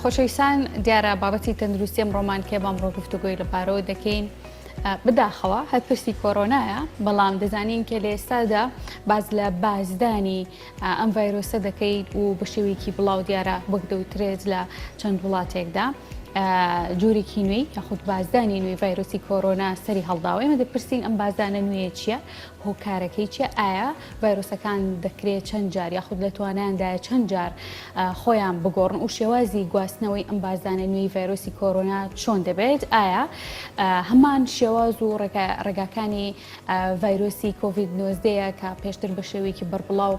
خۆشەویستان دیارە بابەتی تەندروستی ئەمڕۆمان کێ بەمڕۆ گفتوگۆی لەبارەوە دەکەین بداخەوە هەر پرسی کۆرۆنایە بەڵام دەزانین کە لە ئێستادا باز لە بازدانی ئەم ڤایرۆسە دەکەیت و بە شێوەیەکی بڵاو دیارە وەک دەوترێت لە چەند وڵاتێکدا جۆرێکی نوێی یاخود بازدانی نوێی ڤایرۆسی کۆرۆنا سەری هەڵداوە ئێمە دەپرسین ئەم بازدانە نوێیە چییە هۆکارەکەی چیە؟ ئایا ڤایرۆسەکان دەکرێت چەند جار یاخود لە توانایاندایە چەند جار خۆیان بگۆڕن و شێوازی گواستنەوەی ئەم بازدانە نوێی ڤایرۆسی کۆرۆنا چۆن دەبێت؟ ئایا هەمان شێواز و ڕێگاکانی ڤایرۆسی کۆڤید 19 کە پێشتر بە شێوەیەکی بەربڵاو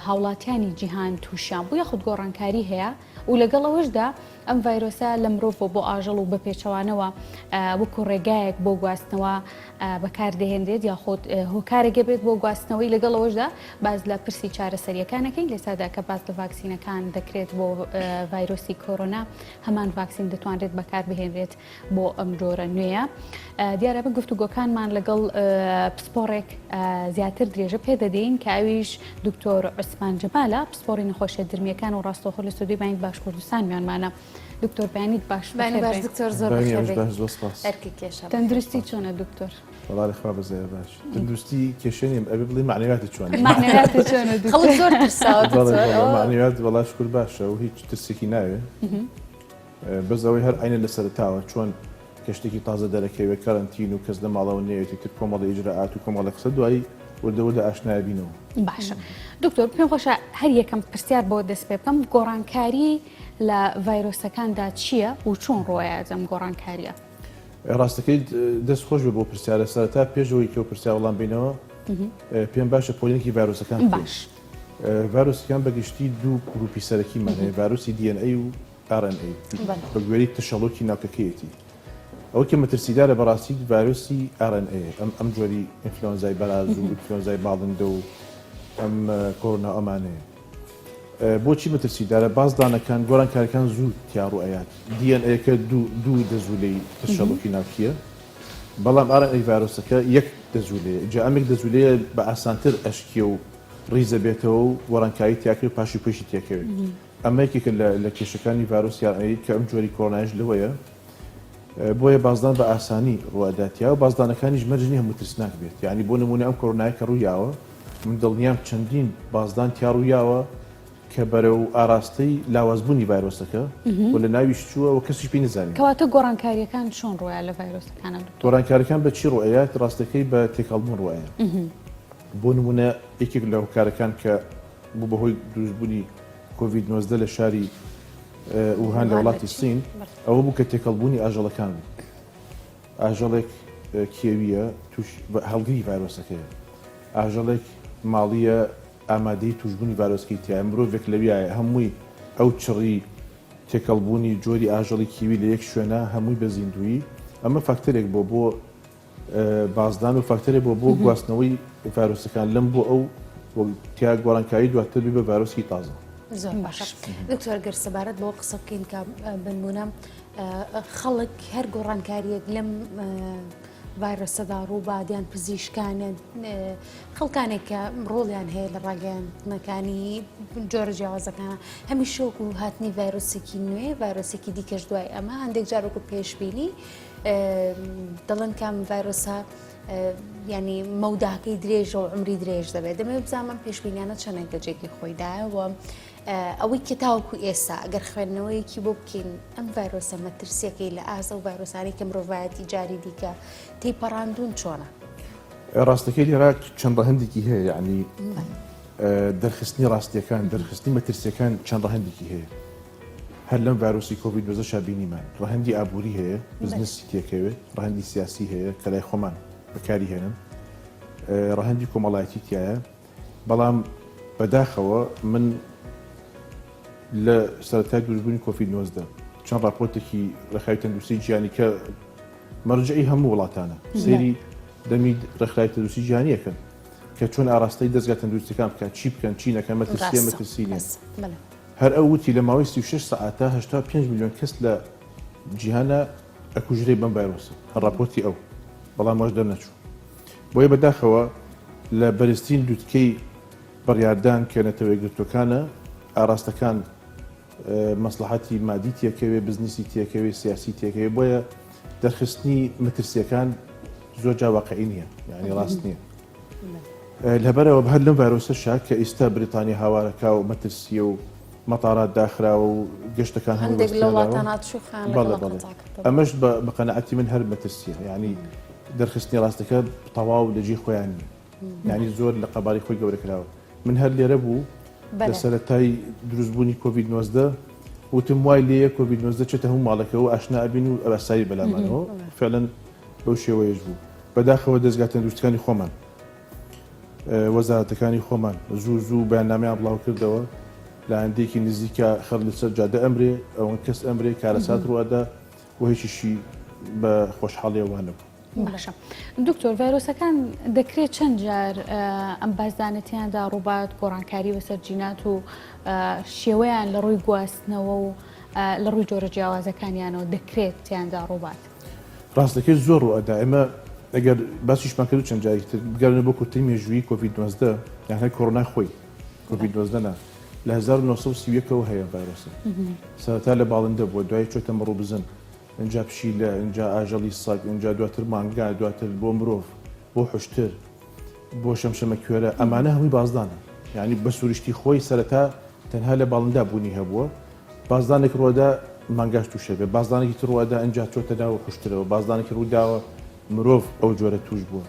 هاوڵاتیانی جیهان تووشیان بوو یاخود گۆڕانکاری هەیە و لەگەڵ ئەوەشدا ئەم ڤایرۆسە لە مرۆڤەوە بۆ ئاژەڵ و بە پێچەوانەوە وەکو ڕێگایەک بۆ گواستنەوە بەکاردەهێنرێت یاخود هۆکارێک بێت بۆ گواستنەوەی لەگەڵ ئەوەشدا باس لە پرسی چارەسەریەکانەکەین لێسادا کە باس لە ڤاکسینەکان دەکرێت بۆ ڤایرۆسی کۆرۆنا هەمان ڤاکسین دەتوانرێت بەکاربهێنرێت بۆ ئەم جۆرە نوێیە. دیارە بە گفتوگۆکانمان لەگەڵ پسپۆڕێک زیاتر درێژە پێدەدەین کە ئەویش دکتۆر عوسمان جەمالە پسپۆڕی نەخۆشیە درمیەکان و ڕاستەوخۆ لە ستۆدیۆی بانک باش کوردستان میوانمانە. دکتۆر بەیانیت باش باش دکتۆر زۆر تەندروستی چۆنە دکتۆر؟ وەڵا لە خوا بەزەیە باش تەندروستی کێشە نیم ئەبێ بڵێ مەعنەویاتی چۆنە مەعنەویاتی چۆنە خەڵک زۆر ترساوە دکتۆر مەعنەویات وەڵا شکر باشە و هیچ ترسێکی ناوێ بەس ئەوەی هەر عەینەن لە سەرەتاوە چۆن کە شتێکی تازە دەرەکەوێ کەرەنتین و کەس لە ماڵەوە نەیەت ئیتر کۆمەڵی ئیجرائات و کۆمەڵی قسە دوایی وردە وردە ئاشنای بینەوە. باشە دکتۆر پێم خۆشە هەر یەکەم پرسیار بۆ دەست پێ بکەم گۆڕانکاری لە ڤایرۆسەکاندا چییە و چۆن ڕۆیە ئەم گۆڕانکاریە؟ ڕاستەکەی دەست خۆش بێ بۆ پرسیارە سەرەتا پێش ئەوەی کە پرسیار وەڵام بینەوە پێم باشە پۆلێنێکی ڤایرۆسەکان باش ڤایرۆسەکان بەگشتی دوو گروپی سەرەکیمان هەیە ڤایرۆسی DNA و RNA بە گوێرەی ترشەڵۆکی ناوکەکەیەتی. ئەوەی کە مەترسیدارە بەڕاستی ڤایرۆسی RNA ئەم ئەم جۆری ئینفلۆنزای بەراز و ئینفلۆنزای باڵندە و ئەم کۆرۆنا ئەمانەیە. بۆچی مەترسیدارە؟ بازدانەکان گۆڕانکاریەکان زوو تیا ڕوو ئەیات. DNA کە دوو دوو دەزوولەی ترشەڵۆکی ناوکییە بەڵام RNA ڤایرۆسەکە یەک دەزوولەیە جا ئەم یەک دەزوولەیە بە ئاسانتر ئەشکێ و ڕیزە بێتەوە و گۆڕانکاری تیاکرێ و پاشی پێشی تێکەوێت. ئەمە یەکێکە لە کێشەکانی ڤایرۆسی RNA کە ئەم جۆری کۆرۆنایش لەوەیە، بۆیە بازدان بە ئاسانی ڕووئەدات تیا و بازدانەکانیش مەرج نییە هەموو ترسناک بێت، یانی بۆ نموونە ئەم کۆرۆنایە کە ڕوویاوە من دڵنیام چەندین بازدان تیا ڕوویاوە کە بەرەو ئاراستەی لاوازبوونی ڤایرۆسەکە و لە ناویش چووە و کەسیش پێی نەزانیوە. کەواتە گۆڕانکارییەکان چۆن ڕوویا لە ڤایرۆسەکانە دکتۆر؟ گۆڕانکارییەکان بە چی ڕووئەیات؟ ڕاستەکەی بە تێکەڵبوون ڕووئەیەن. بۆ نموونە یەکێک لە هۆکارەکان کە بوو بەهۆی دروستبوونی کۆڤید 19 لە شاری ووهان لە وڵاتی سین ئەوە بوو کە تێکەڵبوونی ئاژەڵەکان بوو. ئاژەڵێک کێویە توش هەڵگری ڤایرۆسەکەیە، ئاژەڵێک ماڵیە ئامادەی توشبوونی ڤایرۆسەکەی تیایە، مرۆڤێک لەویایە هەمووی ئەو چڕی تێکەڵبوونی جۆری ئاژەڵی کێوی لە یەک شوێنە هەمووی بە زیندوویی ئەمە فاکتەرێک بۆ بۆ بازدان و فاکتەرێک بۆ بۆ گواستنەوەی ڤایرۆسەکان لەم بۆ ئەو تیا گۆڕانکاری دواتر بی بە ڤایرۆسی تازە. زۆر باشە دکتۆر گەر سەبارەت بەوە قسە بکەین کە بنمونە خەڵک هەر گۆڕانکاریەک لەم ڤایرۆسەدا ڕووبات یان پزیشکانە خەڵکانێک کە ڕۆڵیان هەیە لە ڕاگەیاندنەکانی جۆرە جیاوازەکانە هەمیشە وەکو هاتنی ڤایرۆسێکی نوێ ڤایرۆسێکی دیکەش دوای ئەمە هەندێک جار وەکو پێشبینی دەڵێن کام ڤایرۆسە ینی مەوداکەی درێژە و عمری درێژ دەبێت دەمەوێت بزانم ئەم پێشبینیانە چەندێک لە جێگەی خۆیدایە و ئەوەی کە تاوەکو ئێستا ئەگەر خوێندنەوەیەکی بۆ بکەین ئەم ڤایرۆسە مەترسیەکەی لە ئاست ئەو ڤایرۆسانەی کە مرۆڤایەتی جاری دیکە تێیپەڕاندوون چۆنە؟ ڕاستەکەی لێرە چەند ڕەهەندێکی هەیە یعنی دەرخستنی ڕاستیەکان دەرخستنی مەترسیەکان چەند ڕەهەندێکی هەیە هەر لەم ڤایرۆسی کۆڤید 19 شا بینیمان ڕەهەندی ئابووری هەیە بزنسی تێکەوێت ڕەهەندی سیاسی هەیە کە لای خۆمان بەکاری هێنن ڕەهەندی کۆمەڵایەتی تایە بەڵام بەداخەوە من لە سەرەتای دروستبوونی کۆفید 19 چەند راپۆرتێکی ڕێکخراوی تەندروستی جیهانی کە مەرجعی هەموو وڵاتانە سەیری دەمی ڕێکخراوی تەندروستی جیهانیەکەن کە چۆن ئاراستەی دەزگا تەندروستیەکان بکات چی بکەن چی نەکەن مەترسیە مەترسی نیە هەر ئەو وتی لە ماوەی 36 سەعاتە 85 میلیۆن کەس لە جیهانە ئەکوژرێ بەم ڤایرۆسە هەر راپۆرتی ئەو بەڵام واش دەرنەچوو بۆیە بەداخەوە لە بەرزترین لوتکەی بڕیاردان کە نەتەوە یەکگرتووەکانە، ئاراستەکان. مەسڵەحەتی مادی تێکەوێ، بزنسی تێکەوێ، سیاسی تێکەوێ، بۆیە دەرخستنی مەترسیەکان زۆر جار واقعی نییە، یعنی ڕاست نییە. لەبەرەوە هەر لەم ڤایرۆسەشا کە ئیستا بریتانیا هاوارەکا و مەترسیە و مەتارات داخراوە و گەشتەکان هەموو هەندێک لە بەستراوە. وڵاتان هاتوچۆ خۆیان لەگەڵ بەڵێ بەڵێ قەتع کردەوە. ئەمەش بە بە قەناعەتی من هەر مەترسیە یعنی دەرخستنی ڕاستەکە تەواو لە جێی خۆیان نییە یعنی زۆر لە قەبارەی خۆی گەورە کراوە من هەر لێرە بوو لە سەرەتای دروستبوونی کۆڤید 19 وتم وای لێیە کۆڤید 19 چێتە هەموو ماڵێکەوە ئاشنا ئەبین و ئاسایی بەلامانەوە فعلا بەو شێوەیەش بوو بەداخەوە دەزگا تەندروستەکانی خۆمان وەزارەتەکانی خۆمان زوو زوو بەیاننامەیان بڵاو کردەوە لە ئایندەیەکی نزیکە خەڵک لەسەر جادە ئەمرێ ئەوەن کەس ئەمرێ کارەسات ڕوئەدا و هیچیشی بە خۆشحاڵیەوە نەبوو. باشە دکتۆر ڤایرۆسەکان دەکرێت چەند جار ئەم بازدانە تیاندا ڕووبات گۆڕانکاری بەسەر جینات و شێوەیان لە ڕووی گواستنەوە و لە ڕووی جۆرە جیاوازەکانیانەوە دەکرێت تیاندا ڕووبات؟ ڕاستەکەی زۆر ڕوئەدا ئێمە ئەگەر باسیشمان کرد چەند جارێکی تر بگەڕێنەوە بۆ کورتەی مێژوویی کۆڤید 19 یان هەر کۆرۆنا خۆی کۆڤید 19 نا لە 1930 ەوە هەیە ڤایرۆسە سەرەتا لە باڵندە بووە دوایی چۆتە مەڕ و بزن ئینجا پشیلە ئینجا ئاژەڵی سەگ ئینجا دواتر مانگا دواتر بۆ مرۆڤ بۆ حوشتر بۆ شەمشەمەکوێرە ئەمانە هەمووی بازدانە یعنی بە سروشتی خۆی سەرەتا تەنها لە باڵندا بوونی هەبووە بازدانێک ڕوەدا مانگاش تووشە بێ بازدانێکی تر ڕوەدا ئینجا چۆتە ناو حوشترەوە بازدانێکی ڕووداوە مرۆڤ ئەو جۆرە توش بووە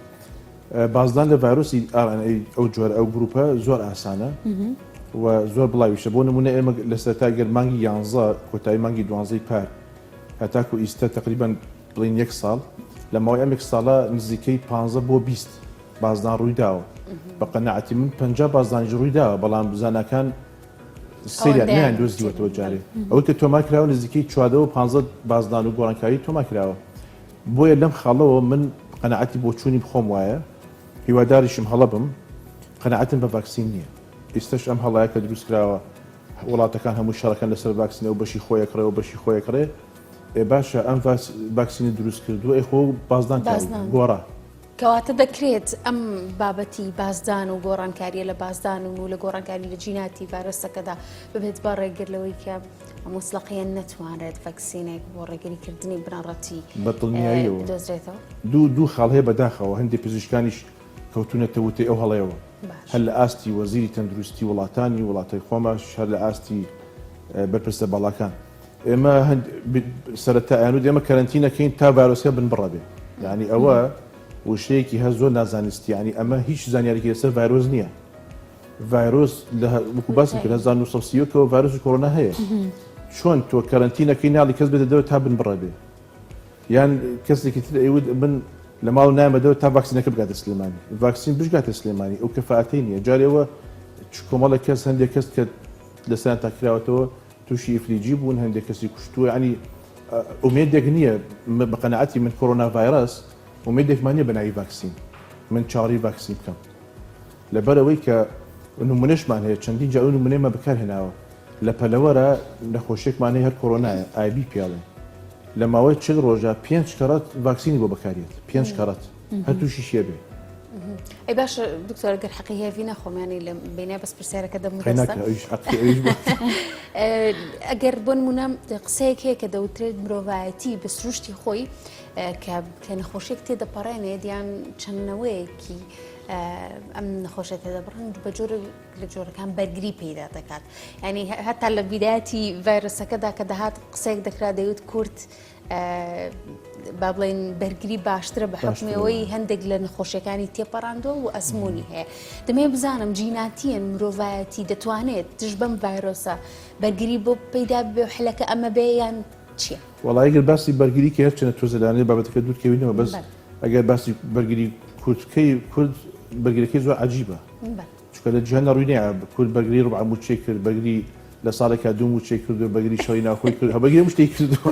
بازدان لە ڤایرۆسی RNA ئەو جۆرە ئەو گروپە زۆر ئاسانە و زۆر بڵاویشە بۆ نمونە ئێمە لە سەرەتا گەر مانگی یانزە کۆتایی مانگی دوانزەی پار هەتاکو ئیستە تقریبا بڵین یەک ساڵ لە ماوەی ئەم یەک ساڵە نزیکەی 15 بۆ 20 بازدان ڕووی داوە بە قەناعەتی من 50 بازدانیش ڕووی داوە بەڵام زاناکان سەیریان نەیان دۆزیوەتەوە جارێ ئەوەی کە تۆمار کراوە نزیکەی 14 و 15 بازدان و گۆڕانکاری تۆمار کراوە بۆیە لەم خاڵەوە من قەناعەتی بۆچوونی خۆم وایە هیواداریشم هەڵە بم قەناعەتم بە ڤاکسین نییە ئیستەش ئەم هەڵایە کە دروست کراوە وڵاتەکان هەموو شەڕەکەن لەسەر ڤاکسین ئەو بەشی خۆی ئەکڕێ و بەشی خۆی ئەکڕێ ئێ باشە ئەم ڤاکسینی دروست کردووە ئێ خۆ بازدان گۆڕا. کەواتە دەکرێت ئەم بابەتی بازدان و گۆڕانکاریە لە بازدان و لە گۆڕانکاری لە جیناتی ڤایرۆسەکەدا ببێت بە ڕێگر لەوەی کە موتڵەقیەن نەتوانرێت ڤەکسینێک بۆ ڕێگریکردنی بنەڕەتی بە دڵنیاییەوە بدۆزرێتەوە؟ دوو دوو خاڵ هەیە بەداخەوە هەندێک پزیشکانیش کەوتوونەتە وتەی ئەو هەڵەیەوە هەر لە ئاستی وەزیری تەندروستی وڵاتانی وڵاتەی خۆماش هەر لە ئاستی بەرپرسە باڵاکان ئێمە سەرەتا ئەیانوت ئێمە کەرەنتینەکەین تا ڤایرۆسەکە بنبڕە بێ یعنی ئەوە وشەیەکی هەر زۆر نازانستی یعنی ئەمە هیچ زانیاریکی لەسەر ڤایرۆس نییە ڤایرۆس لە وەکو باسم کرد 1930 کەەوە ڤایرۆسی کۆرۆنا هەیە چۆن تۆ کەرەنتینەکەی ناڵی کەس بێتە دەرەوە تا بنبڕە بێ یان کەسێکی تر ئەیوت من لە ماڵ نایەمە دەرەوە تا ڤاکسینەکە بگاتە سلێمانی ڤاکسین بشگاتە سلێمانی ئەو کەفاەتەی نییە جارێەوە کۆمەڵێک کەس هەندێک کەس کە لەسەران تاکراوەتەوە تووشی ئیفلیجی بوون هەندێک کەسی کوشتووە ینی ئومێدێک نییە بە قەناعەتی من کۆرۆنا ڤایرەس ئومێدێکمان نییە بە ناوی ڤاکسین من چاوەڕێی ڤاکسین بکەم لەبەرئەوەی کە نمونەشمان هەیە چەندین جار ئەو نمونەیەمان بەکارهێناوە لە پەلەوەرە نەخۆشیەکمان هەیە هەر کۆرۆنایە ئایبی پێڵێن لە ماوەی چل ڕۆژە پێنج کەڕەت ڤاکسینی بۆ بەکارێت پێنج کەڕەت هەر تووشی شێ بێ ئەی باشە دکتۆر گەر حەقی هێڤی نەخۆم ینی لە بینای بەس پرسیارەکە دەم ئەگەر بۆ نمونە قسەیەک هەیە کە دەوترێت مرۆڤایەتی بە سروشتی خۆی کە کە نەخۆشیێک تێدەپەڕێنێت یان چەند نەوەیەکی ئەم نەخۆشە تێدەبڕن بە جۆرە لە جۆرەکان بەرگری پەیدا دەکات ینی هەتا لە بیدایەتی ڤایرۆسەکەدا کە دەهات قسەیەک دەکرا دەیوت کورد با بڵێن بەرگری باشترە بە حکمەوەی هەندێک لە نەخۆشیەکانی تێپەڕاندووە و ئەزمموی هەیە دەمێ بزانم جیناتیەن مرۆڤایەتی دەتوانێت دژ بەم ڤایرۆسە بەرگری بۆ پەیدا بێ و حلەکە ئەمە بێ یان چییە؟ وەڵای گەر باسی بەرگری کە هەرچەنە تۆزێ لەوانەیە بابەتەکە دوور کەوینەوە بەس ئەگەر باسی بەرگری کورد بکەی کورد بەرگریەکەی زۆر عەجیبە چونکە لە جیهاندا ڕووی نەیە کورد بەرگری ڕبع مووچەی کرد بەرگری لە ساڵێکا دوو مووچەی کردو بەرگری شەڕی ناوخۆی کرد بەرگری هەموو شتێکی کردووە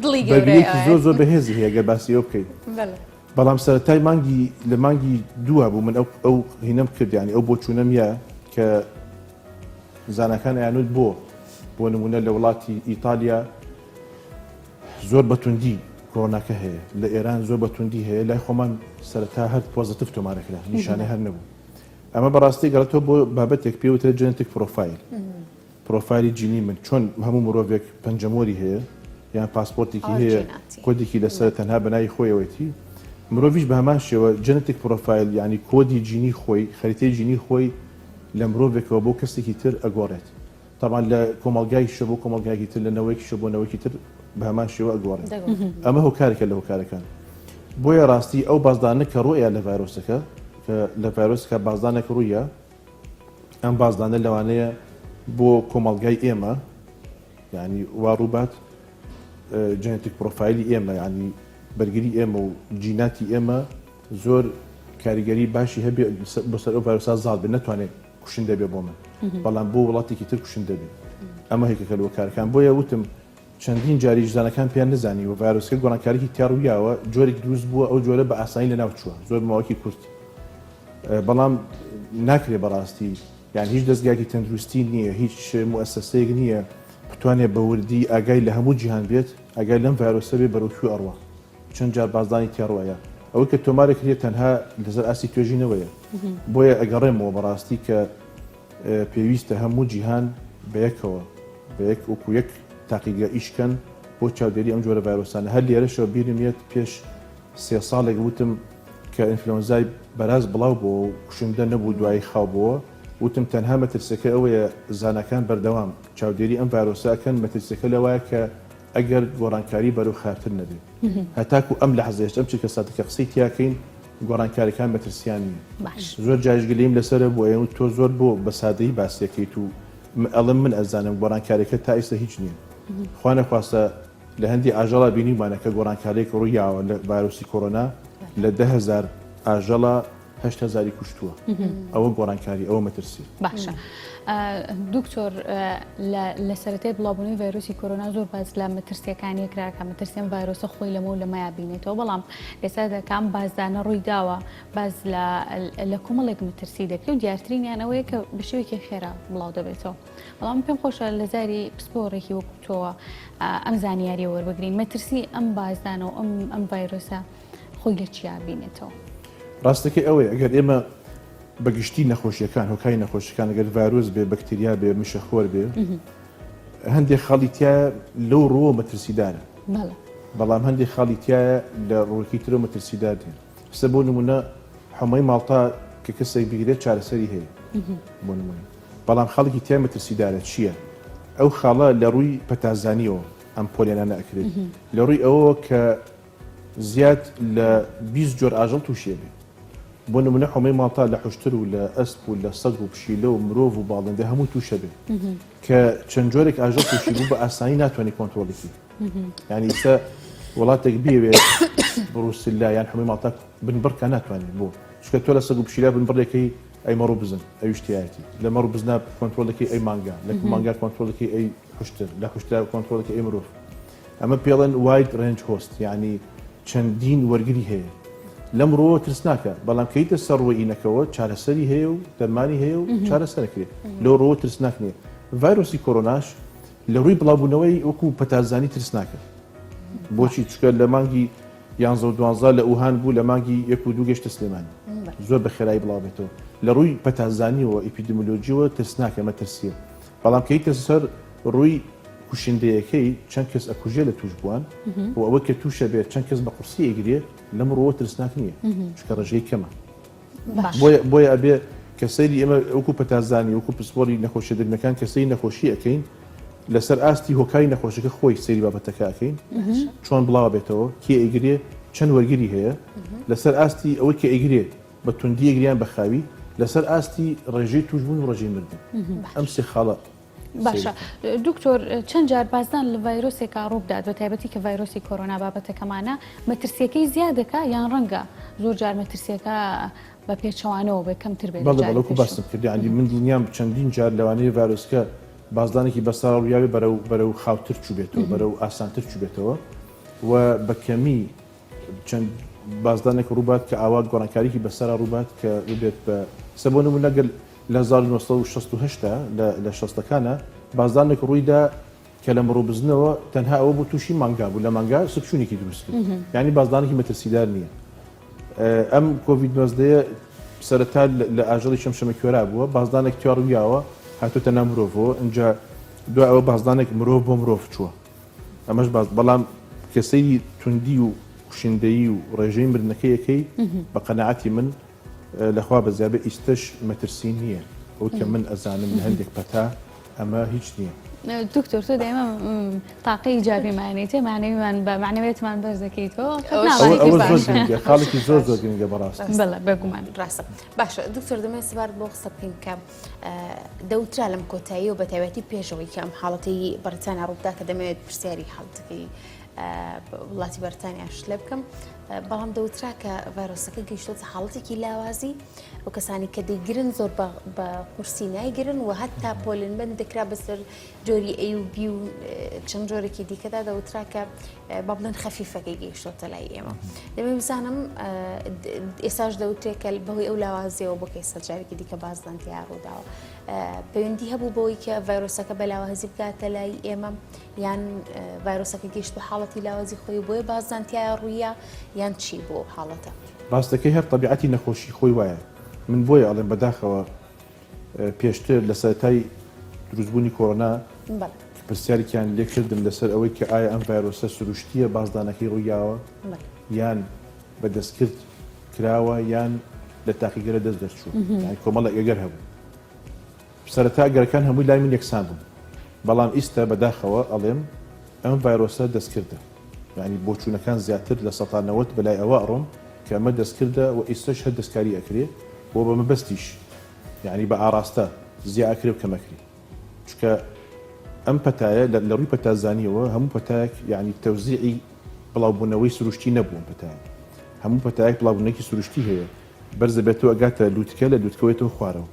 دڵی بەرگریەکی زۆر زۆر بەهێزی هەیە گەر باسی ئەوە بکەین بەڵام سەرەتای مانگی لە مانگی دووە بوو من ئەو ئەو هینەم کرد یانی ئەو بۆچوونەم یا کە زاناکان ئەیانوت بۆ بۆ نمونە لە وڵاتی ئیتالیا زۆر بەتوندی کۆرۆناکە هەیە لە ئێران زۆر بەتوندی هەیە لای خۆمان سەرەتا هەر positive تۆمارەکرا نیشانە هەر نەبوو ئەمە بەڕاستی گەڕێتەوە بۆ بابەتێک پێوترێت genetic profile. پرۆفایلی جینی من چۆن هەموو مرۆڤێک پەنجەمۆری هەیە یان پاسپۆرتێکی هەیە کۆدێکی لەسەر تەنها بە ناوی خۆیەوەیتی مرۆڤیش بە هەمان شێوە genetic profile یعنی کۆدی جینی خۆی خەریتەی جینی خۆی لە مرۆڤێکەوە بۆ کەسێکی تر ئەگۆڕێت تەبعەن لە کۆمەڵگایشەوە بۆ کۆمەڵگایەکی تر لە نەوەیەکیشەوە بۆ نەوەیەکی تر بە هەمان شێوە ئەگۆڕێت ئەمە هۆکارێکە لە هۆکارەکان بۆیە ڕاستی ئەو بازدانە کە ڕوویە لە ڤایرۆسەکە کە لە ڤایرۆسەکە بازدانێک ڕوویە ئەم بازدانە لەوانەیە بۆ کۆمەڵگای ئێمە یعنی وا ڕووبات genetic profile ی ئێمە یعنی بەرگری ئێمە و جیناتی ئێمە زۆر کاریگەری باشی هەبێ بۆ سەر ئەو ڤایرۆسا زاڵ بێ نەتوانێت کوشندە بێ بۆ من بەڵام بۆ وڵاتێکی تر کوشندە بێ ئەمە هێکەکە لە هۆکارەکان بۆیە وتم چەندین جاریش زانەکان پێیان نەزانیوە ڤایرۆسەکە گۆڕانکاریی تیا ڕوویاوە جۆرێک دروست بووە ئەو جۆرە بە ئاسانی لەناو چووە زۆر ماوەکی کورت بەڵام ناکرێ بەڕاستی یان هیچ دەستگاکی تەندروستی نییە هیچ موئەسەسەیەک نییە بتوانێت بە وردی ئاگای لە هەموو جیهان بێت ئاگای لەم ڤایرۆسە بێ بەرەو کوێ ئەڕوا چەند جار بازدانی تێڕوایە ئەوەی کە تۆمارە کرێت تەنها لەسەر ئاستی توێژینەوەیە بۆیە ئەگەڕێمەوە بەڕاستی کە پێویستە هەموو جیهان بەیەکەوە بەیەک وەکو یەک تاقیگە ئیشکەن بۆ چاودێری ئەم جۆرە ڤایرۆسانە هەر لێرەشەوە بیرم یەت پێش سێ ساڵێک وتم کە ئینفلۆنزای بەراز بڵاو بۆ و کوشندە نەبوو دوایی خاو بۆوە وتم تەنها مەترسیەکە ئەوەیە زاناکان بەردەوام چاودێری ئەم ڤایرۆسە ئەکەن مەترسیەکە لەوایە کە ئەگەر گۆڕانکاری بەرەو خراپتر نەبێ هەتاکو ئەم لەحزەیەش ئەم چرکە ساتە کە قسەی تیاکەین گۆڕانکاریەکان مەترسیان نییە باش. زۆر جاریش گلەییم لەسەرە بۆ ئەیەن تۆ زۆر بۆ بە سادەیی باسیەکەیت و من ئەڵێم من ئەزانم گۆڕانکاریەکە تا ئیستا هیچ نییە خوا نەخواستە لە هەندی ئاژەڵا بینیومانە کە گۆڕانکاریەک ڕوویاوە لە ڤایرۆسی کۆرۆنا لە 10,000 ئاژەڵا هەشت هەزاری کوشتووە ئەوە گۆڕانکاری ئەوە مەترسی. باشە دکتۆر لە سەرەتای بڵاوبوونەوەی ڤایرۆسی کۆرۆنا زۆر باس لە مەترسیەکانی کرا کە مەترسیان ڤایرۆسە خۆی لەمە و لەمەیا بینێتەوە بەڵام ئێستا دەکەم بازدانە ڕووی داوە باز لە کۆمەڵێک مەترسی دەکرێت و دیارترینیان ئەوەیە کە بە شێوەیەکی خێرا بڵاو دەبێتەوە بەڵام پێم خۆشە لە زاری پسپۆڕێکی وەکو تۆوە ئەم زانیاریە وەربگرین مەترسی ئەم بازدانە و ئەم ئەم ڤایرۆسە خۆی لە چیا بینێتەوە؟ ڕاستەکەی ئەوەیە ئەگەر ئێمە بە گشتی نەخۆشیەکان هۆکاری نەخۆشیەکان ئەگەر ڤایرۆس بێ بەکتریا بێ مشەخۆر بێ هەندێک خاڵی تایە لەو ڕووە مەترسیدارە بەڵام هەندێک خاڵی تایە لە ڕووەکی ترە مەترسیدار نیە سە بۆ نمونە حمەی ماڵتا کە کەسێک بگرێت چارەسەری هەیە بۆ نمونە بەڵام خاڵێکی تیا مەترسیدارە چییە؟ ئەو خاڵە لە ڕووی پەتازانیەوە ئەم پۆلێنانە ئەکرێت لە ڕووی ئەوەوە کە زیاد لە 20 جۆر ئاژەڵ تووشی ئەبێ. بۆ نمونە حومەی ماڵتا لە حوشتر و لە ئەسپ و لە سەگ و پشیلە و مرۆڤ و باڵندە هەموو تووشە بێ. کە چەند جۆرێک ئاژەڵ تووشی بوو بە ئاسانی ناتوانانی کۆنترۆڵی بکەی. یعنی ئیستا وڵاتێک بیەوێت بروسیلا یان حومەی ماڵتا بنبڕکە ناتوانێت بۆ چونکە تۆ لە سەگ و پشیلە بنبڕێکەی ئەی مەڕ و بزن ئەویش تیایەتی لە مەڕ و بزنا کۆنترۆڵەکەی ئەی مانگا لە مانگا کۆنترۆڵەکەی ئەی حوشتر لە حوشترا کۆنترۆڵەکەی ئەی مرۆڤ ئەمە پێڵێن wide range host یعنی چەندین وەرگری هەیە لەم ڕووەوە ترسناکە بەڵام کەیتە سەر ڕووی ئینەکەوە چارەسەری هەیە و دەرمانی هەیە و چارەسەرەکرێت لەو ڕووە ترسناک نییە ڤایرۆسی کۆرۆناش لە ڕووی بڵاوبوونەوەی وەکو پەتازانی ترسناکە بۆچی چکە لە مانگی یانزە و دوانزە لە ئوهان بوو لە مانگی یەک و دوو گەشتە سلێمانی زۆر بە خێرایی بڵاو بێتەوە لە ڕووی پەتازانیەوە ئیپیدمیۆلۆژیەوە ترسناکە مەترسیە بەڵام کەیتە سەر ڕووی کوشندەیەکەی چەند کەس ئەکوژێ لە تووشبووان و ئەوەی کە تووشە بێت چەند کەس بە قورسی ئەیگرێ لەم ڕووە ترسناک نییە چونکە ڕێژەی کەمە بۆیە بۆیە ئەبێ کە سەیری ئێمە وەکو پەتازانی وەکو پسپۆری نەخۆشیە درمەکان کە سەیری نەخۆشی ئەکەین لەسەر ئاستی هۆکاری نەخۆشەکە خۆی سەیری بابەتەکە ئەکەین چۆن بڵاوە بێتەوە کێ ئەیگرێ چەند وەرگری هەیە لەسەر ئاستی ئەوەی کە ئەیگرێ بە توندی ئەگریان بە خاوی لەسەر ئاستی ڕێژەی توشبوون و ڕێژەی مردن ئەم سێ خاڵە باشە دکتۆر چەند جار بازدان لە ڤایرۆسێکا ڕووبدات بە تایبەتی کە ڤایرۆسی کۆرۆنا بابەتەکەمانە مەترسیەکەی زیاد دەکا یان ڕەنگە زۆر جار مەترسیەکە بە پێچەوانەوە بێ کەمتر بێت بەڵێ بەڵێ وەکو باسم کرد یعنی من دڵنیام چەندین جار لەوانەیە ڤایرۆسکە بازدانێکی بەسەر ڕوویاوێ بەرەو بەرەو خاوتر چووبێتەوە بەرەو ئاسانتر چووبێتەوە و بە کەمی چەند بازدانێک ڕووبات کە ئاوا گۆڕانکاریی بەسەرا ڕووبات کە ببێت بە سە بۆ نموونە گەر لە 1968 لە شەستەکانە بازدانێک ڕوویدا کە لە مڕوبزنەوە تەنها ئەوە بوو تووشی مانگا بوو لە مانگا سکچوونێکی دروست کرد یعنی بازدانێکی مەترسیدار نییە ئەم کۆڤید 19 سەرەتا لە ئاژەڵی شەمشەمە کوێرا بووە بازدانێک تیا ڕوویاوە هاتوتە ناو مرۆڤەوە ئینجا. دوای ئەوە بازدانێک مرۆڤ بۆ مرۆڤ چووە ئەمەش باز بەڵام کە سەیری توندی و کوشندەیی و ڕێژەی مردنەکەی ئەکەی بە قەناعەتی من لەخوا بەزیابێ ئیستەش مەترسی نییە ئەو کە من ئەزانم لە هەندێک پەتا ئەمە هیچ نییە. دکتۆر تۆ دایمە تاقی ئیجابی مانەیتێ معنەویمان بە معنەویەتمان بەرز دەکەیتەوە ئەوە زۆر گرنگە خاڵێکی زۆر زۆر گرنگە بەڕاست بەڵێ بێگومان ڕاستە باشە دکتۆر دەمێ سەبارەت بۆ قسە بکەین کە دەوترا لەم کۆتایی و بە تایبەتی پێشەوەی کە ئەم حاڵەتی بەریتانیا ڕووبدا کە دەمەوێت پرسیاری حاڵەتەکەی وڵاتی بەریتانیاش لێ بکەم بەڵام دەوترا کە ڤایرۆسەکە گەیشتۆتە حاڵەتێکی لاوازی و کەسانی کە دەیگرن زۆر بە قورسی نایگرن و هەتا پۆلنبند دەکرا بەسەر جۆری A و B و چەند جۆرێکی دیکەدا دەوترا کە با بڵێن خەفیفەکەی گەیشتۆتە لای ئێمە دەمێ بزانم ئێساش دەوترێت کە بەهۆی ئەو لاوازیەوە بۆ کەیسە جارێکی دیکە بازدان تیا ڕووداوە پەیوەندی هەبوو بەوەی کە ڤایرۆسەکە بە لاوازی بگاتە لای ئێمە یان ڤایرۆسەکە گەیشت بە حاڵەتی لاوازی خۆی بۆیە بازدان تیا ڕوویە یان چی بۆ حاڵەتە؟ ڕاستەکەی هەر تەبیعەتی نەخۆشی خۆی وایە من بۆیە ئەڵێم بەداخەوە پێشتر لە سەرەتای دروستبوونی کۆرۆنا پرسیارێکیان لێ کردم لەسەر ئەوەی کە ئایا ئەم ڤایرۆسە سروشتییە بازدانەکەی ڕوویاوە یان بە دەستکرد کراوە یان لە تاقیگەرە دەست دەرچوو یانی کۆمەڵێک ئەگەر هەبوو سەرەتا ئەگەرەکان هەمووی لای من یەکسان بوون بەڵام ئیستە بەداخەوە ئەڵێم ئەم ڤایرۆسە دەستکردە یانی بۆچوونەکان زیاتر 90% بەلای ئەوە ئەڕۆم کە ئەمە دەستکردە و ئیستەش هەر دەستکاری ئەکرێ و بە مەبەستیش یانی بە ئاڕاستە زیا ئەکرێ و کەم ئەکرێ چونکە ئەم پەتایە لە ڕووی پەتازانیەوە هەموو پەتایەک یانی تەوزیعی بڵاوبوونەوەی سروشتی نەبوو ئەم پەتایە هەموو پەتایەک بڵاوبوونێکی سروشتی هەیە بەرزەبێتەوە ئەگاتە لوتکە لە لوتکەوەێتەوە خوارەوە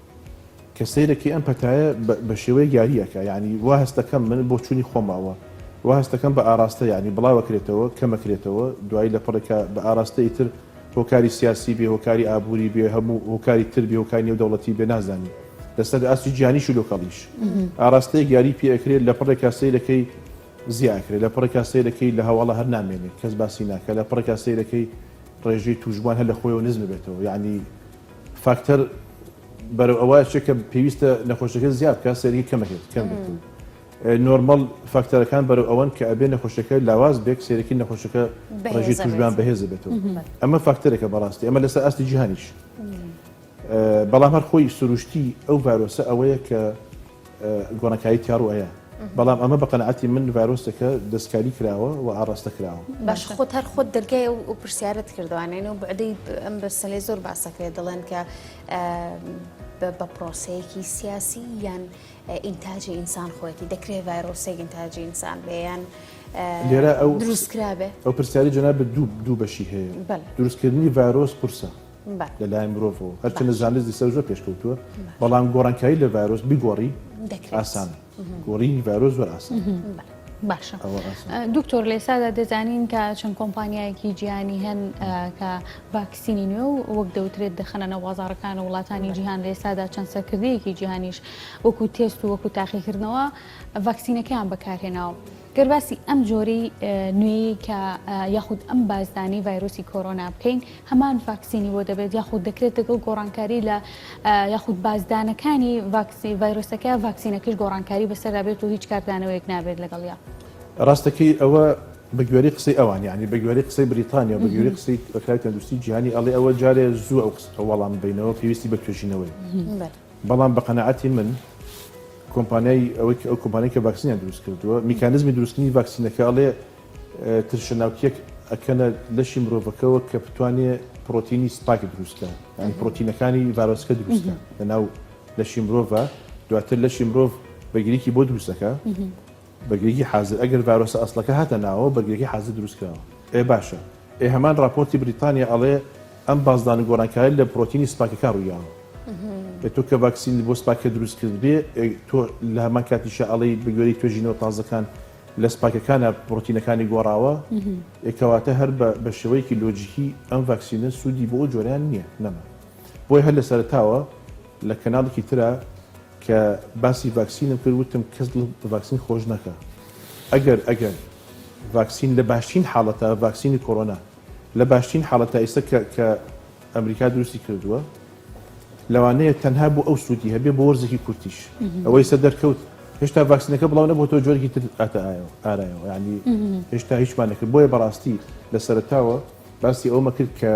کە سەیرەکەی ئەم پەتایە بە شێوەیەک یاری ئەکا یانی وا هەستەکەم من بۆچوونی خۆمەوە وا هەستەکەم بە ئاراستە یانی بڵاوەکرێتەوە کەمەکرێتەوە دوایی لە پڕێکا بە ئاراستە ئیتر هۆکاری سیاسی بێ هۆکاری ئابووری بێ هەموو هۆکاری تر بێ هۆکاری نێودەوڵەتی بێ نازانی لەسەر ئاستی جیهانیش و لۆکاڵیش ئاراستەیەک یاری پێ ئەکرێت لە پڕێکا سەیرەکەی زیا ئەکرێت لە پڕێکا سەیرەکەی لە هەواڵە هەر نامێنێ کەس باسی ناکە لە پڕێکا سەیرەکەی ڕێژەی تووشبووان هەر لە خۆیەوە نزم بێتەوە یعنی فاکتەر بەرەو ئەوە ئەچێت کە پێویستە نەخۆشەکە زیاد بکات سەیرەکەی کەم ئەکرێت کەم بێت نۆرمەڵ فاکتەرەکان بەرەو ئەوەن کە ئەبێ نەخۆشەکە لاواز بێت سەیرەکی نەخۆشەکە ڕێژەی تووشبووان بەهێز بێتەوە ئەمە فاکتەرێکە بەڕاستی ئەمە لەسەر ئاستی جیهانیش بەڵام هەر خۆی سروشتی ئەو ڤایرۆسە ئەوەیە کە گۆڕانکاری تیا ڕوو ئەیا بەڵام ئەمە بە قەناعەتی من ڤایرۆسێکە دەستکاری کراوە و ئاڕاستە کراوە. باش خۆت هەر خۆت دەرگای ئەو پرسیارەت کردوانێن و بعدەی ئەم بەسەلەی زۆر باسەکرێت دەڵێن کە بە پرۆسەیەکی سیاسی یان ئینتاجی ئینسان خۆیەتی دەکرێت ڤایرۆسێک ئینتاجی ئینسان بێ یان لێرە ئەو دروستکرابێ ئەو پرسیاری جەنابت دوو بەشی هەیە دروستکردنی ڤایرۆس قورسە لەلایەن مرۆڤەوە هەرچەندە زانست دیسە زۆر پێشکەوتووە بەڵام گۆڕانکاری لە ڤایرۆس بیگۆڕی ئاسانە گۆڕینی ڤایرۆس زۆر ئاسان باشە دکتۆر لێسادا دەزانین کە چەند کۆمپانیایەکی جیهانی هەن کە ڤاکسینی نوێ و وەک دەوترێت دەخەنە ناو بازاڕەکان و وڵاتانی جیهان لێسادا چەند سەرکردەیەکی جیهانیش وەکو تێست و وەکو تاقیکردنەوە ڤاکسینەکەیان بەکارهێناوە. گەر باسی ئەم جۆرەی نوێیەی کە یاخود ئەم بازدانەی ڤایرۆسی کۆرۆنا بکەین هەمان ڤاکسینی بۆ دەبێت یاخود دەکرێت لەگەڵ گۆڕانکاری لە یاخود بازدانەکانی ڤایرۆسەکە ڤاکسینەکەش گۆڕانکاری بەسەردا بێت و هیچ کاردانەوەیەک نابێت لەگەڵیا. ڕاستەکەی ئەوە بە گوێرەی قسەی ئەوان یانی بە گوێرەی قسەی بریتانیا و بە گوێرەی قسەی ڕێکخراوی تەندروستی جیهانی ئەڵێ ئەوە جارێ زوو ئەو وەڵام بەینەوە پێویستی بە توێژینەوەیە. بەڵام بە قەناعەتی من کۆمپانیای ئەوەی کە ئەو کۆمپانیای کە ڤاکسینیان دروست کردووە میکانزمی دروستکردنی ڤاکسینەکە ئەڵێ ترشە ناوکیەک ئەکەنە لەشی مرۆڤەکەوە کە بتوانێ پرۆتینی spike دروستکە یعنی پرۆتینەکانی ڤایرۆسەکە دروستکە لەناو لەشی مرۆڤە دواتر لەشی مرۆڤ بەرگریکی بۆ دروستەکە بەرگریی حازر، ئەگەر ڤایرۆسە ئەسڵەکە هاتە ناوەوە بەرگریی حازر دروست کراوە. ئێ باشە ئێ هەمان ڕاپۆرتی بریتانیا ئەڵێ ئەم بازدان و گۆڕانکاریە لە پرۆتینی spike ەکە ڕوویاوە. ئێ تۆ کە ڤاکسینت بۆ spike ە دروست کردبێ ئێ تۆ لە هەمان کاتیشا ئەڵێی بە گوێرەی توێژینەوە تازەکان لە spike ەکانا پرۆتینەکانی گۆڕاوە ئێ کەواتە هەر بە بە شێوەیەکی لۆجیکی ئەم ڤاکسینە سوودی بۆ ئەو جۆرەیان نییە نەما. بۆیە هەر لە سەرەتاوە لە کەناڵێکی ترا کە باسی ڤاکسینم کرد وتم کەس دڵ بە ڤاکسین خۆش نەکا ئەگەر ئەگەر ڤاکسین لە باشترین حاڵەتا ڤاکسینی کۆرۆنا لە باشترین حاڵەتا ئیستا کە کە ئەمریکا دروستی کردووە لەوانەیە تەنها بۆ ئەو سوودی هەبێ بۆ وەرزێکی کورتیش ئەوەی سە دەرکەوت. هێشتا ڤاکسینەکە بڵاو نەبووەوە جۆرێکی تر هاتە ئارایەوە یعنی هێشتا هیچمان نەکرد بۆیە بەڕاستی لە سەرەتاوە باسی ئەومە کرد کە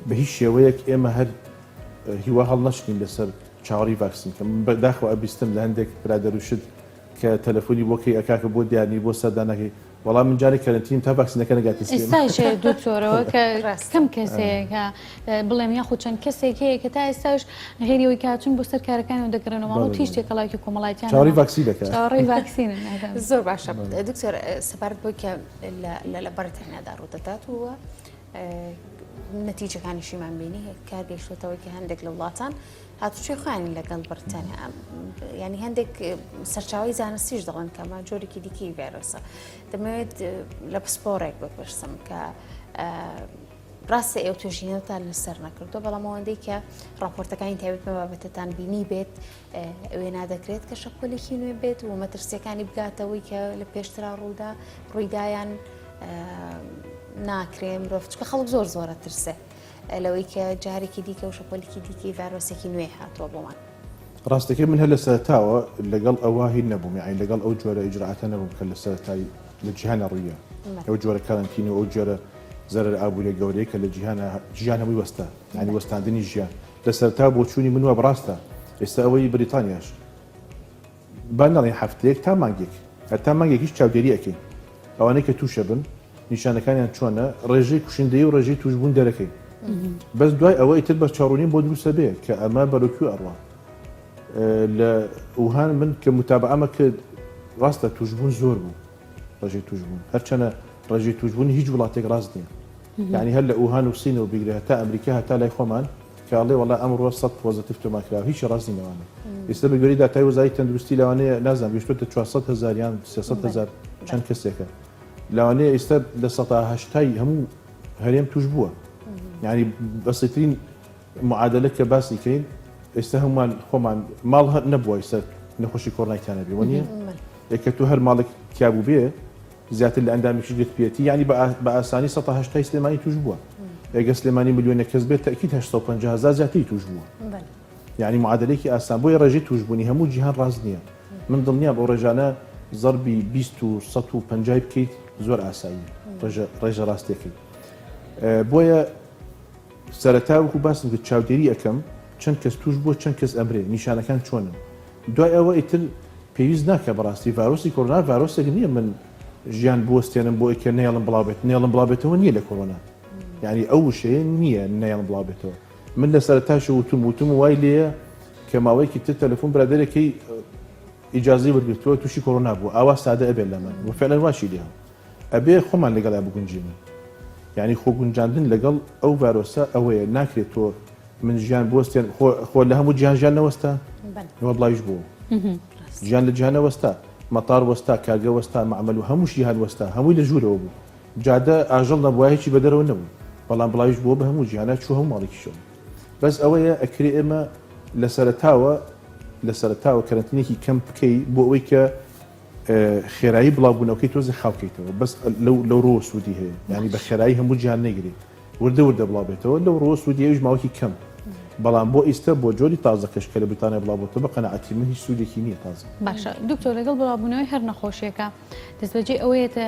بە هیچ شێوەیەک ئێمە هەر هیوا هەڵنەچنین لەسەر چاوەڕی ڤاکسین کە من بەداخەوە ئەبیستم لە هەندێک برادەر و شت کە تەلەفۆنی بۆ کەی ئەکاکە بۆ دیار نی بۆ سەردانەکەی وەڵا من جارێک کەرەنتینم تا ڤاکسینەکە نەگاتە سلێمانی. ئێستاش هەیە دکتۆرەوە کە کەم کەس هەیە کە بڵێم یاخود چەند کەسێک هەیە کە تا ئێستاش غێری ئەوەی کە چون بۆ سەر کارەکان و دەگەڕێنەوە ماڵ و هیچ تێکەڵاوێکی کۆمەڵایەتیان چاوەڕێی ڤاکسینەکە چاوەڕێی ڤاکسینن. زۆر باشە دکتۆر سەبارەت بەوەی کە لە بەریتانیادا ڕوودەدات و نەتیجەکانیشیمان بینی کار گەیشتێتەوەی کە هەندێک لە وڵاتان هاتوچۆی خۆیانی لەگەڵ بەریتانیا ینی هەندێک سەرچاوی زانستیش دەڵێن کەمە جۆرێکی دیکەی ڤایرۆسە دەمەوێت لە پسپۆڕێک بپرسم کە ڕاستە ئێوە توێژینەوەتان لەسەر نەکردو بەڵام ئەوەندەی کە راپۆرتەکانی تایبەت بە بابەتەتان بینی بێت وێنا دەکرێت کە شەپۆلێکی نوێ بێت و مەترسیەکانی بگاتەوەی کە لە پێشترا ڕوودا ڕوویدایان ناکرێ مرۆڤ چکە خەڵک زۆر زۆرە ترسێ لەوەی کە جارێکی دیکە و شەپۆلێکی دیکەی ڤایرۆسێکی نوێ هاتووە بۆمان. ڕاستەکەی من هەر لە سەرەتاوە لەگەڵ ئەوە هین نەبووم یانی لەگەڵ ئەو جۆرە ئیجرائاتە نەبووم کە لە سەرەتای لە جیهانا ڕوویە ئەو جۆرە کەرەنتین و ئەو جۆرە زەرەر ئابووریە گەورەیە کە لە جیهانا ژیان هەمووی وەستا یانی وەستاندنی ژیان لە سەرەتا بۆچوونی من وا بڕاستە ئێستا ئەوەی بریتانیاش با نەڵێین هەفتەیەک تا مانگێک هەتا مانگێکیش چاودێری ئەکەین ئەوانەی کە تووشە بن نیشانەکانیان چۆنە ڕێژەی کوشندەی و ڕێژەی توشبوون دەرەکەین بەس دوای ئەوە ئیتر بەرچاوڕوونیم بۆ دروستە بێ کە ئەمە بەرەو کوێ ئەڕوا لە وهان من کە متابعەمە کرد ڕاستە توشبوون زۆر بوو ڕێژەی توشبوون هەرچەنە ڕێژەی توشبوونی هیچ وڵاتێک ڕاست نییە یعنی هەر لە ئوهان و سینەوە بیگرە هەتا ئەمریکا هەتا لای خۆمان کە ئەڵێ وەڵا ئەمڕۆ سەت positive تۆمار کراوە هیچی ڕاست نین لەوانە ئێستا بە گوێرەی داتای وەزارەتی تەندروستی لەوانەیە نازانم گەیشتۆتە 400 هەزار یان 300 هەزار چەند کەسێکە لەوانەیە ئێستا لە سەتا هەشتای هەموو هەرێم توش بووە یعنی بەسیترین معادلە کە باسی کەین ئێستا هەمووان خۆمان ماڵ هەر نەبووە ئێستا نەخۆشی کۆرۆنای تیا نەبێ وەنیە ئێ کە تۆ هەر ماڵێک تیا بوو بێ زیاتر لە ئەندامێکیش گرتبێتی یانی بە ئاسانی 180 سلێمانی توش بووە ئەگەر سلێمانی ملیۆنێک کەس بێت تەئکید 850 هەزار زیاتری توش بووە یعنی معادلەیەکی ئاسان بۆیە ڕێژەی توشبوونی هەموو جیهان ڕاست نییە من دڵنیام ئەو ڕێژانە زەربی 20 و 150 بکەیت زۆر ئاساییە ڕێژە ڕێژە ڕاستیەکەی بۆیە سەرەتا وەکو باسم کرد چاودێری ئەکەم چەند کەس توش بووە چەند کەس ئەمرێ نیشانەکان چۆنن دوای ئەوە ئیتر پێویست ناکا بەڕاستی ڤایرۆسی کۆرۆنا ڤایرۆسێک نییە من ژیان بوەستێنم بۆ ئەوی کە نەیەڵم بڵاو بێت نێڵم بڵاو بێتەوە نییە لە کۆرۆنا یعنی ئەو وشەیە نییە نەیەڵم بڵاو بێتەوە من لە سەرەتاش وتم وتم وای لێیە کە ماوەیەکی تر تەلەفۆن برادەرێکی ئیجازەی وەرگرتووە تووشی کۆرۆنا بوو ئاوا سادە ئەبێت لەمن و فعلا واشی لێ ئەبێ خۆمان لەگەڵیا بگونجێنین یعنی خۆ گونجاندن لەگەڵ ئەو ڤایرۆسە ئەوەیە ناکرێت تۆ من ژیان بوەستێن خۆ خۆ لە هەموو جیهان ژیان نەوەستا ئەوە بڵاویش بوو ژیان لە جیهان نەوەستا مەتار وەستا کارگە وەستا مەعمەل و هەموو جیهان وەستا هەمووی لە ژوورەوە بوو جادە ئاژەڵ نەبووە هیچی بەدەرەوە نەبوو بەڵام بڵاویش بووە بە هەموو جیهانە چوو هەموو ماڵێکیشەوە بەس ئەوەیە ئەکرێ ئێمە لە سەرەتاوە لە سەرەتاوە کەرەنتینێکی کەم بکەی بۆ ئەوەی کە خێرایی بڵاوبوونەوەکەی تۆزێ خاوکەیتەوە بەس لەو لەو ڕووە سوودی هەیە یعنی بە خێرایی هەموو جیهان نەیگری وردە وردە بڵاو بێتەوە لەو ڕووە سوودی ئەویش ماوەکی کەم بەڵام بۆ ئیستە بۆ جۆری تازەکەش کە لە بریتانیا بڵاو بۆتەوە بە قەناعەتی من هیچ سوودێکی نییە تازە. باشە دکتۆر لەگەڵ بڵاوبوونەوەی هەر نەخۆشیەکە دەستبەجێ ئەوەیەتە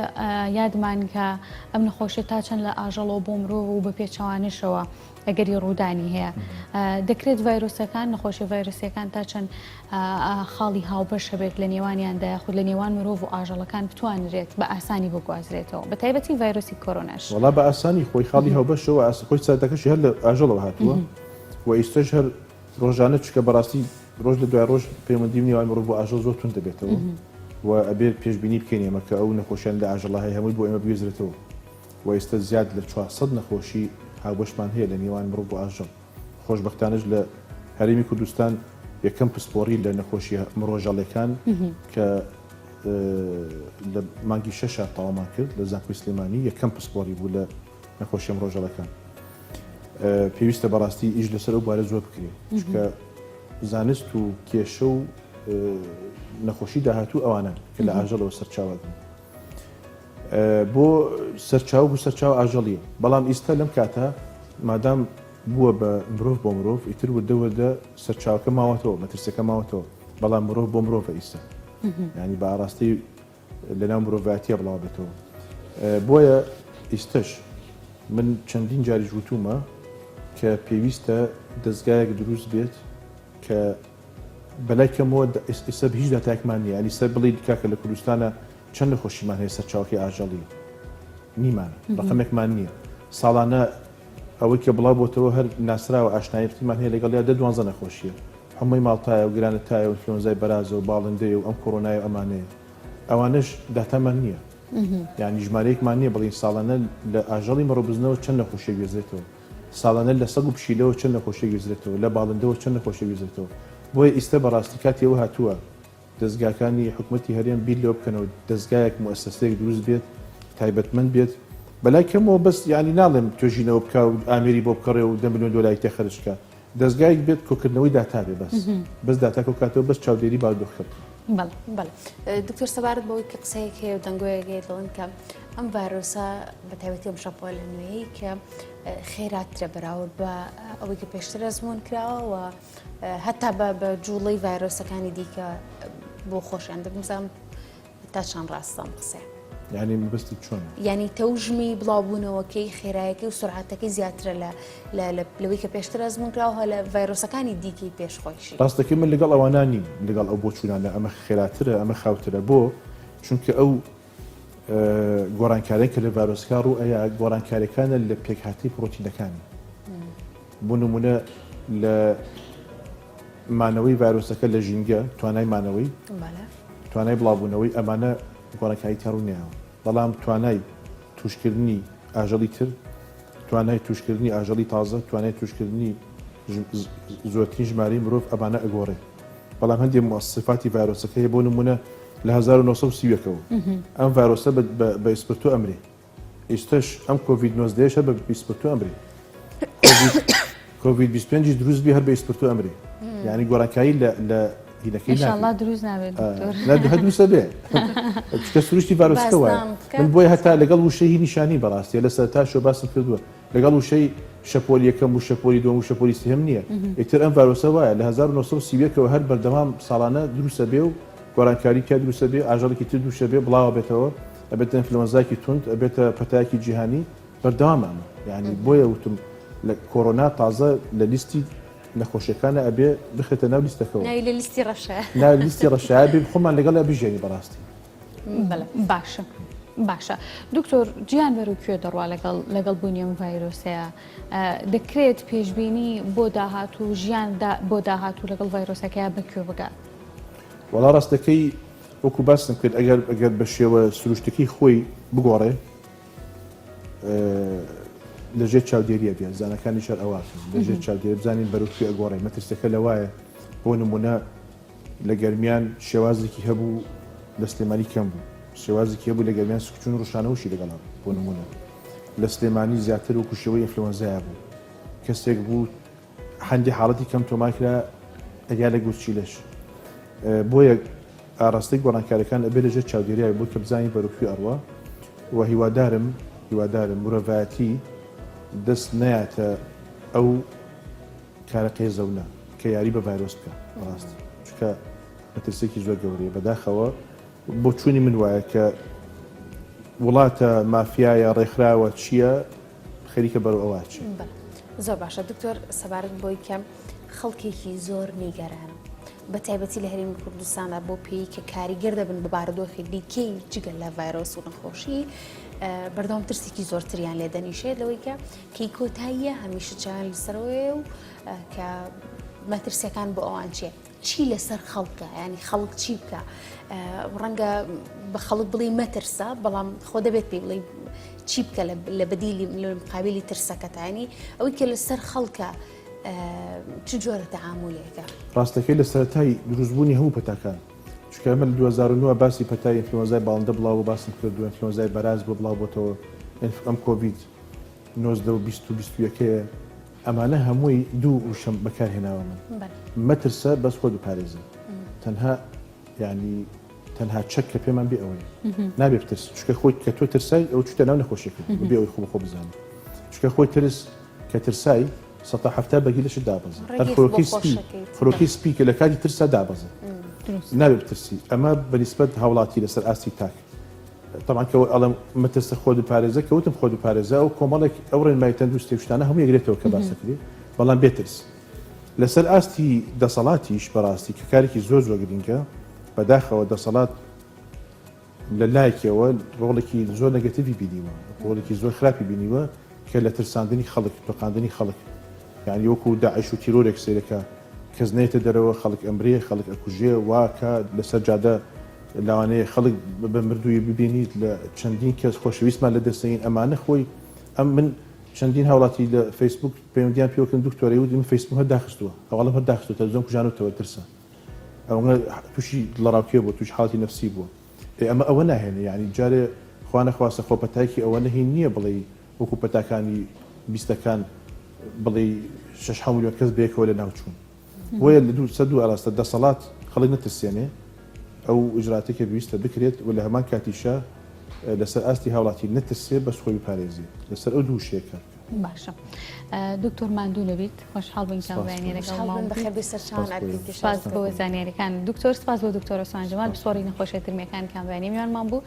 یادمان کە ئەم نەخۆشیە تا چەند لە ئاژەڵەوە بۆ مرۆڤ و بە پێچەوانەشەوە ئەگەری ڕوودانی هەیە. دەکرێت ڤایرۆسەکان، نەخۆشیە ڤایرۆسیەکان تا چەند خاڵی هاوبەش هەبێت لە نێوانیاندا یاخود لە نێوان مرۆڤ و ئاژەڵەکان بتوانرێت بە ئاسانی بگوازرێتەوە بە تایبەتی ڤایرۆسی کۆرۆناش؟ وەڵا بە ئاسانی خۆی خاڵی هاوبەشەوە خۆی سەرەتاکەشی هەر لە ئاژەڵەوە هاتووە و ئیستەش هەر ڕۆژانە چونکە بەڕاستی ڕۆژ لە دوای ڕۆژ پەیوەندی نێوان مرۆڤ و ئاژەڵ زۆر توند دەبێتەوە و ئەبێت پێشبینی بکەین ئێمە کە ئەو نەخۆشیان لە ئاژەڵە هەیە هەمووی بۆ ئێمە بگوێزرێتەوە. و ئێستا زیاد لە 400 نەخۆشی هاوبەشمان هەیە لە نێوان مرۆڤ و ئاژەڵ. خۆشبەختانەش لە هەرێمی کوردستان یەکەم پسپۆڕی لە نەخۆشیە مرۆژەڵەکان کە لە مانگی شەشا تەواومان کرد لە زانکۆی سلێمانی یەکەم پسپۆڕی بوو لە نەخۆشیە مرۆژەڵەکان. پێویستە بەڕاستی ئیش لەسەر ئەو بارە زۆر بکرێت چونکە زانست و کێشە و نەخۆشی داهاتوو ئەوانە کە لە ئاژەڵەوە سەرچاوە بن. بۆ سەرچاو بۆ سەرچاو ئاژەڵیە بەڵام ئیستا لەم کاتە مادام بووە بە مرۆڤ بۆ مرۆڤ ئیتر وردە وردە سەرچاوەکە ماوەتەوە مەترسیەکە ماوەتەوە بەڵام مرۆڤ بۆ مرۆڤە ئیستا. ینی بە ئاراستەی لەناو مرۆڤایەتیە بڵاو بێتەوە بۆیە ئیستەش من چەندین جاریش وتومە کە پێویستە دەستگایەک دروست بێت کە بەلای کەمەوە ئیستا هیچ داتایەکمان نییە ینی سەر بڵی کاکە لە کوردستانە چەند نەخۆشیمان هەیە سەرچاوەکەی ئاژەڵی نیمانە ڕقمێکمان نییە ساڵانە ئەوەی کە بڵاو بۆتەوە هەر ناسراوە ئاشنایەتیمان هەیە لەگەڵ یا دە دوانزە نەخۆشیە حمەی ماڵتایە و گرانە تایە و ئینفلۆنزای بەرازە و باڵندەیە و ئەم کۆرۆنایە و ئەمانەیە ئەوانەش داتامان نییە یانی ژمارەیەکمان نییە بڵێین ساڵانە لە ئاژەڵی مەڕ و بزنەوە چەند نەخۆشی ئەگوێزرێتەوە، ساڵانە لە سەگ و پشیلەوە چەند نەخۆشی ئەگوێزرێتەوە، لە باڵندەوە چەند نەخۆشی ئەگوێزرێتەوە. بۆیە ئیستە بەڕاستی کاتی ئەوە هاتووە دەزگاکانی حکومەتی هەرێم بیر لەوە بکەنەوە دەزگایەک موئەسەسەیەک دروست بێت تایبەتمەند بێت بەلای کەمەوە بەس یانی ناڵێم توێژینەوە بکا و ئامێری بۆ بکڕێ و دە ملیۆن دۆلاری تێ خەرج کا دەزگایەک بێت کۆکردنەوەی داتا بێ بەس بەس داتا کۆکاتەوە بەس چاودێری بارودۆخەکە بکا. بەڵێ بەڵێ دکتۆر سەبارەت بەوەی کە قسەیەک هەیە و دەنگۆیەک هەیە دەڵێن کە ئەم ڤایرۆسە بە تایبەتی ئەم شەپۆلە نوێیەی کە خێراترە بەراورد بە ئەوەی کە پێشتر ئەزموون کراوە و هەتا بە بە جوڵەی ڤایرۆسەکانی دیکە بۆ خۆشیان دەبزانم تا چەند ڕاستە ئەم قسەیە؟ یانی مەبەستت چۆنە؟ یانی تەوژمی بڵاوبوونەوەکەی خێرایەکەی و سرعەتەکەی زیاترە لە لەوەی کە پێشتر ئەزموون کراوە لە ڤایرۆسەکانی دیکەی پێش خۆیشی. ڕاستەکەی من لەگەڵ ئەوانە نیم لەگەڵ ئەو بۆچوونانە ئەمە خێراترە ئەمە خاوترە بۆ؟ چونکە ئەو گۆڕانکاریان کە لە ڤایرۆسەکە ڕوو ئەیا گۆڕانکاریەکانە لە پێکهاتەی پرۆتینەکانی بۆ نمونە لە مانەوەی ڤایرۆسەکە لە ژینگە، توانای مانەوەی، توانای بڵاوبوونەوەی، ئەمانە گۆڕانکاری تیا ڕوو نەیاوە، بەڵام توانای تووشکردنی ئاژەڵی تر، توانای تووشکردنی ئاژەڵی تازە، توانای تووشکردنی زۆرترین ژمارەی مرۆڤ ئەمانە ئەگۆڕێ. بەڵام هەندێک موسفاتی ڤایرۆسەکە هەیە بۆ نمونە لە 1930 ەوە ئەم ڤایرۆسە بە ئیسپرتۆ ئەمرێ. ئیستەش ئەم کۆڤید نۆزدەیەش هەر بە ئیسپرتۆ ئەمرێ. کۆڤید 25 دروست بی هەر بە ئیسپرتۆ ئەمرێ. یعنی گۆڕانکاری لە لە هینەکەی ناکرێ. ئینشاڵڵا دروست نابێت دکتۆر. نا هەر دروستە بێ. چونکە سروشتی ڤایرۆسەکە وایە. من بۆیە هەتا لەگەڵ وشەی هی نیشانی بەڕاستیە لە سەرەتاشەوە باسم کردووە لەگەڵ وشەی شەپۆل یەکەم و شەپۆلی دووەم و شەپۆلی سێهەم نییە. ئیتر ئەم ڤایرۆسە وایە لە 1930 ەوە هەر بەردەوام ساڵانە دروستە بێ و گۆڕانکاری تیا دروستە بێ ئاژەڵێکی تر دووشە بێ بڵاوە بێتەوە. ئەبێتە ئینفلۆنزایەکی توند ئەبێتە پەتایەکی جیهانی بەردەوامە ئەمە یعنی بۆیە وتم لە کۆرۆنا تازە لە لیستی نەخۆشیەکانە ئەبێ بخرێتە ناو لیستەکەەوە ناوی لە لیستی ڕەشە ناوی لیستی ڕەشە بێ خۆمان لەگەڵ بژێنی بەڕاستی باشە باشە دکتۆر جیان بەرو کوێ دەڕوا لەگەڵ لەگەڵ بوونی ئەم ڤایرۆسەیە دەکرێت پێشبینی بۆ داهاتوو ژیان بۆ داهاتوو لەگەڵ ڤایرۆسەکەی بە کوێ بگات وەڵا ڕاستەکەی وەکو باسم کرد ئەگەر ئەگەر بە شێوە سروشتەکەی خۆی بگۆڕێ لەژێر چاودێریە بێ زانەکانی شەر ئەوە لەژێر چاودێری بزانین بەرەو کوێ ئەگۆڕێ مەترسەکە لەوایە بۆ نمونە لە گەرمیان شێوازێکی هەبوو لە سلێمانی کەم بوو شێوازێکی هەبوو لە گەرمیان سکچون ڕشانەوەشی لەگەڵا بۆ نمونە لە سلێمانی زیاتر وەکو شێوەی ئینفلۆنزایا بوو کەسێک بوو هەندێ حاڵەتی کەم تۆمار کرا ئەگا لە گورچیلەش بۆیە ئاراستەی گۆڕانکاریەکان ئەبێ لەژێر چاودێریای بۆ کە بزانین بەرەو کوێ ئەڕوا و هیوادارم هیوادارم مرۆڤایەتی دەست نەیاتە ئەو کارە قێزەونە کە یاری بە ڤایرۆس بکە بەڕاستی چونکە مەترسێکی زۆر گەورەیە بەداخەوە بۆچوونی من وایە کە وڵاتە مافیایە ڕێکخراوە چییە خەریکە بەرەو ئەوە ئەچێ. بەڵێ زۆر باشە دکتۆر سەبارەت بۆی کە خەڵکێکی زۆر نیگەرانە بە تایبەتی لە هەرێمی کوردستاندا بۆ پێی کە کاریگەر دەبن بە بارودۆخی دیکەی جگە لە ڤایرۆس و نەخۆشی بەردەوام ترسێکی زۆرتریان لێ دەنیشێت لەوەی کە کەی کۆتاییە هەمیشە چاویان لەسەرەوەیە و کە مەترسیەکان بۆ ئەوان چیە چی لەسەر خەڵکە ینی خەڵک چی بکە ڕەنگە بە خەڵک بڵی مەترسە بەڵام خۆ دەبێت پێی بڵێ چی بکە لە بەدیلی لە مقابلی ترسەکەتانی ئەوەی کە لەسەر خەڵکە چ جۆرە تەعامولێکە؟ ڕاستەکەی لە سەرەتای دروستبوونی هەموو پەتاکان چونکە ئەمە لە 2009 باسی پەتای ئینفلۆنزای باڵندە بڵاو بۆ باسم کردو ئینفلۆنزای بەراز بۆ بڵاو بۆتەوە ئەم کۆڤید 19 و 20 و 21 ئەمانە هەمووی دوو وشەم بەکار هێناوە من مەترسە بەس خۆت بپارێزە تەنها یعنی تەنها چەک کە پێمان بێ ئەوەیە نابێ بترسی چونکە خۆی کە تۆ ترسای ئەو چوتە ناو نەخۆشیەکە بێ ئەوی خۆ بەخۆ بزانێت چونکە خۆی ترس کە ترسای. سەتا 70 بەگی لەشت دابەزێ هەر خرۆکەی سپی خرۆکەی سپی کە لە کاتی ترسا دابەزێ نابێ بترسی ئەمە بە نیسبەت هاوڵاتی لەسەر ئاستی تاک تەبعەن کە ئەڵێم مەترسە خۆت بپارێزە کە وتم خۆت بپارێزە ئەو کۆمەڵێک ئەو ڕێنمایی تەندروستی و شتانە هەموو یەگرێتەوە کە باس دەکرێ بەڵام بێ ترس لەسەر ئاستی دەسەڵاتیش بەڕاستی کە کارێکی زۆر زۆر گرینگە بەداخەوە دەسەڵات لە لایەکەوە ڕۆڵێکی زۆر negative ی بینیوە ڕۆڵێکی زۆر خراپی بینیوە کە لە ترساندنی خەڵک تۆقاندنی خەڵک یانی وەکو داعش و تیرۆرێک سەیرەکە کەس نەیەتە دەرەوە خەڵک ئەمرێ خەڵک ئەکوژێ واکە لەسەر جادە لەوانەیە خەڵک بە مردووی ببینیت لە چەندین کەس خۆشەویستمان لە دەستەین ئەمانە خۆی ئەم من چەندین هاوڵاتی لە فەیسبوک پەیوەندیان پێوەکردم دکتۆر ئەی وت من فەیسبوک هەر داخستووە هەواڵم هەر داخستووە تەلەفزیۆن کوژانوتەوە ترسە ئەوەنە تووشی دڵەڕاوکێ بووە تووشی حاڵەتی نەفسی بووە ئێ ئەمە ئەوە ناهێنێ یانی جارێ خوا نەخواستە خۆ پەتایەکی ئەوەنە هین نییە بڵێی وەکو پەتاکانی بیستەکان بڵێی شەش حەو ملیۆن کەس بەیەکەوە لەناو چوون بۆیە لە دوو سەر دوو ئاراستە دەسەڵات خەڵک نەترسێنێ ئەو ئیجراتەی کە پێویستە بکرێت و لە هەمان کاتیشا لەسەر ئاستی هاوڵاتی نەترسێ بەس خۆی بپارێزێ لەسەر ئەو دوو شتەیە کار بکات. باشە دکتۆر ماندوو نەبیت خۆشحاڵ بووین کە بەیانی لەگەڵمان بوویت. سپاس بۆ زانیاریەکان دکتۆر سپاس بۆ دکتۆر عوسمان جەمال پسپۆڕی نەخۆشیە ترمیەکان کە بەیانی میوانمان بوو.